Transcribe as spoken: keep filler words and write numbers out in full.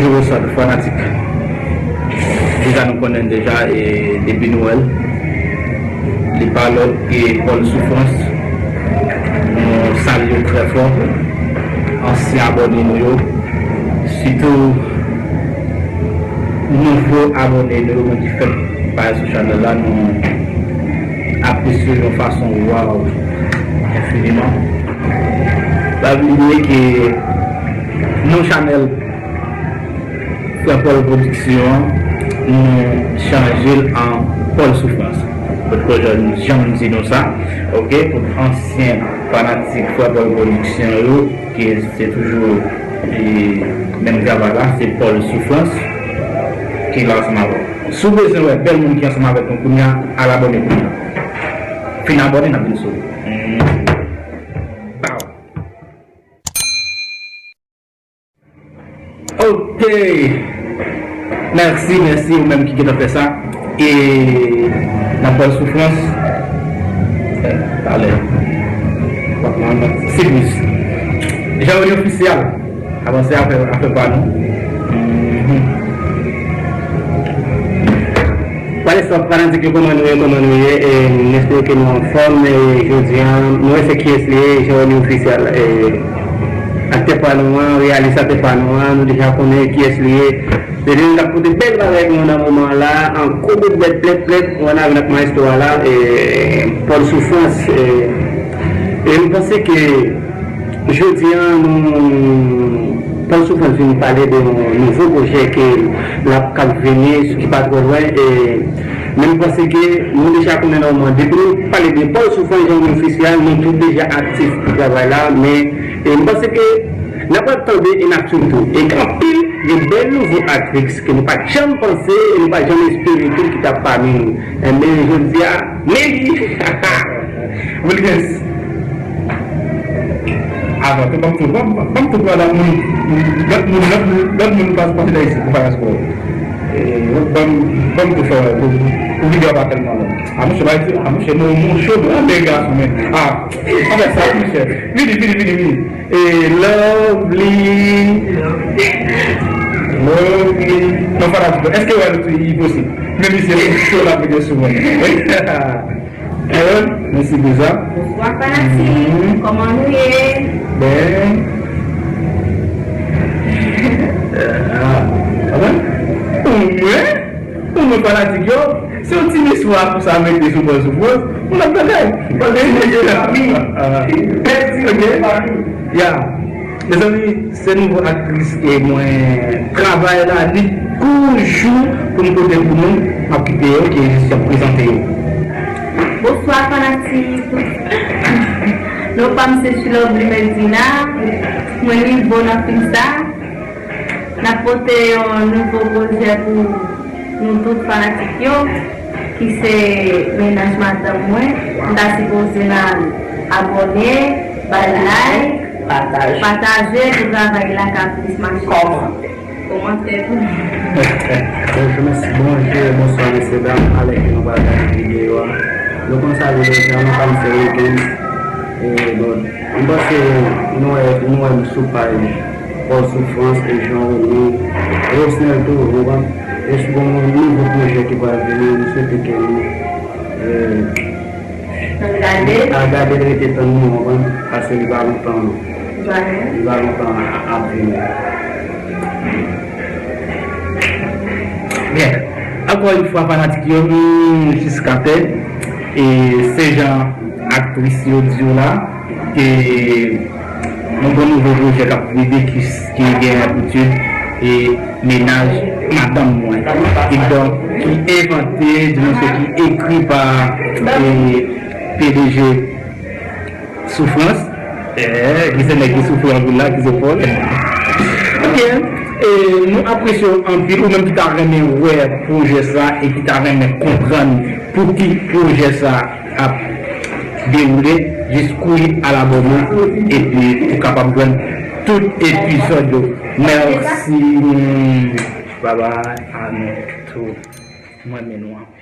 Yo sa tou fanatik. Deja nou konnen deja e depi nou wè l. Li pa lòt ke Paul Souffrance. Nou salye l trè fò. Ansyen abòne nou yo. Sitou nouvo abòne nou yo ki fèk parèt sou chanèl la, nou apresye l yon fason waw enfiniman. Pa bliye ke non chanèl Frè Paul Production an, nou chanje l an Paul Souffrance. Potko jan m di nou sa, oke, pou ansyen fanatik Frè Paul Production yo, ki se toujou e, menm travay la, se Paul Souffrance ki la ansanm avè w. Si w bezwen wè bèl moun ki ansanm avèk nou kounye a, al abòne kounye a. Fin abòne, n ap vin sou ou. Mm. Pow! Ok. Mèsi, mèsi ou menm ki gentan fè sa. E nan Paul Souffrance. Talè. Se plis. Jean Rony Official. Avanse afè, afè pa nou. Mhm. What's up, fanatik yo, kòman nou ye, kòman nou ye? E, m espere ke nou anfòm. E, jodi a, nou wè se kiyès li ye, Jean Rony Official. E, aktè pa nou an, reyalizatè pa nou an, nou deja konnen kiyès li ye. Se li k ap pote bèl bagay pou nou nan moman an la, an gwo bout bèt plèt plèt, pou ann avè n ak maestro a la, e, Paul Souffrance. E, e m panse ke jodi a, nou, Paul Souffrance vin pale de yon nouvo pwojè ke l ap, k ap vini, ki pa twò lwen, e, men m panse ke nou deja konnen nòmalman, depi nou pale de Paul Souffrance, Jean Rony Official, nou tout deja aktif pou travay la, men, e, m panse ke n ap ap tande e n ap suiv tou. E gen anpil, gen bèl nouvo aktris ke nou pa t janm panse, e nou pa t janm espere tou ki t ap pami nou. Enben, jodi a, men li! Wilgens. Avan, tou, ban m tou, ban m, ban m tou pran lòt moun, lòt moun, lòt moun, lòt moun pa, pase nan isit, pou fè spò. E, ban m, ban m tou fè, pou, pou videyo a pa tèlman long. A, monchè, ba, a, monchè, nou, monchè, nou, anben gason, men. A, anfèt, sa, monchè. Vini, vini, vini, vini. E, Lovely. Lovely. Non, fanatik, èske wè nou tou, li posib? Men misye, se cho l ap mete sou mwen. Aaron, mèsi pou sa. Bonswa, fanatik. Mhm. Kòman nou ye? Ben. Ah, ah, ben. Ou mwen? Pou mwen fanatik yo, se yon ti meswa konsa mete sou Paul Souffrance, yon lòt bagay. Paske se mesye fami. Ah. Bèl ti mesye fami. Ya. Mezanmi, se nouvo aktris e mwen travay la nit kou jou pou m pote pou nou. M ap kite yo, ki jis ap prezante yo. Bonswa fanatik. Non pa m se She Lovely Medina. Mwen li bon nan fim sa. N ap pote yon nouvo pwojè pou nou tout fanatik yo, ki se Mennaj Madanm Mwen. M ta sipoze n al abòne, bay like, pataje, pataje pou travay la ka plis mache. Kòmante. Kòmante tou. Bonjou, mèsi, bonjou, bonswa, mesye, dam, alè ke nou pral gade videyo a. Nou konn sa videyo a, nou pa m se Wilgens. E, bon, m panse nou wè, nou wè m sou paj Paul Souffrance e Jean Rony, Rosnel tou, ou konprann? E si gon nouvo pwojè ki pral vini, m swete ke nou, e, al gade l, rete tann nou, ou konprann? Paske li pa lontan, li pa lontan ap vini. Byen, ankò yon fwa, fanatik yo, nou jiskatè, e se jan aktris yo di w la, ke nou gen nouvo pwojè k ap rive ki, ki gen pou tit e Mennaj Madanm Mwen. Kidonk, ki envante, di nou se ki ekri pa e P D G Souffrance. Eh, ki se nèg ki soufri anpil la, ki se Paul. Ebyen, e nou apresye w anpil, ou menm ki ta renmen wè pwojè sa e ki ta renmen konprann pou ki pwojè sa ap dewoule, jis kouri al abòne epi ou kapab jwenn tout epizòd yo. Mèsi. Bye bye. A nou tou. Mwen renmen nou anpil.